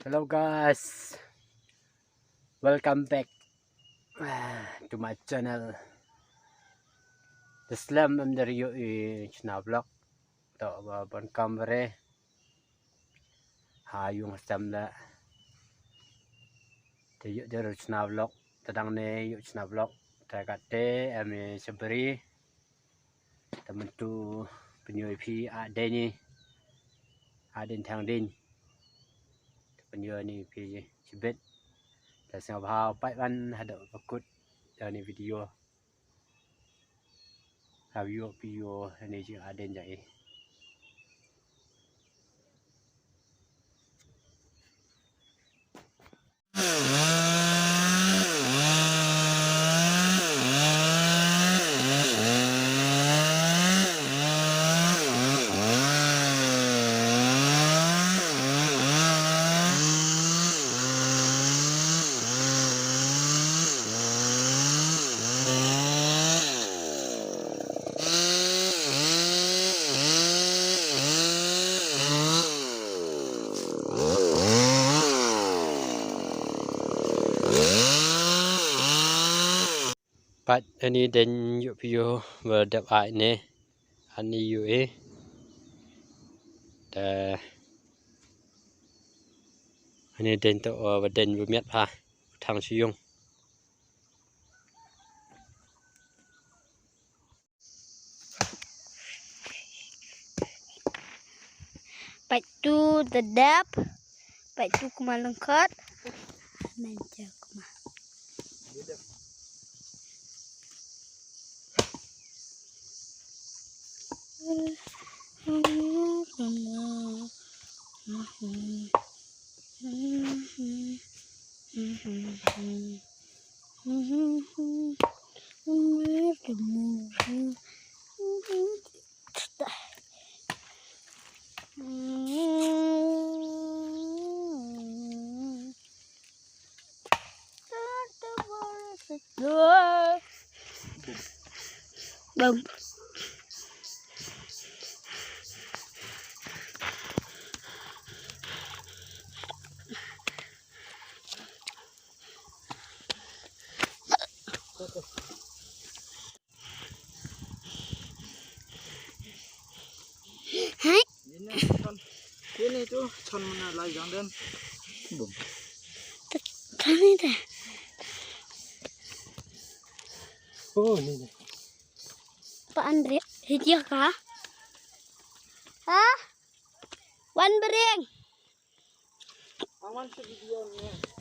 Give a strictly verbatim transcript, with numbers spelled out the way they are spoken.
Hello guys, welcome back, ah, to my channel. Te slem em da yoo i chna vlog. To wa bon kam re. Ha yung sem da. Te yoo da chna vlog. Te dang ne yoo chna vlog. Te kate em i chabri. Te myntu pynyoo i phi a dei ni. A dei thang dei. Te pynyoo ni phi chibit. Te sngewbha pait wan hadooh wa kut da ni video. Haw yoo phi yoo ni ji a dei ja i. Pat ani dei yoo phi yoo wa dep ai ne. Ani yoo e. Te ani dei to, uh, wa dei wa miat ha thang chi yung. Pat tu da dep. Pat tu kuma lyngkot. Manja kuma. Bum. Hai. Ini tu chon mana lai jang den. Bum. Kami dah. Oh, ni ni. Pak Andre, hijau kah? Ha? Wan bering. Awan se video ni.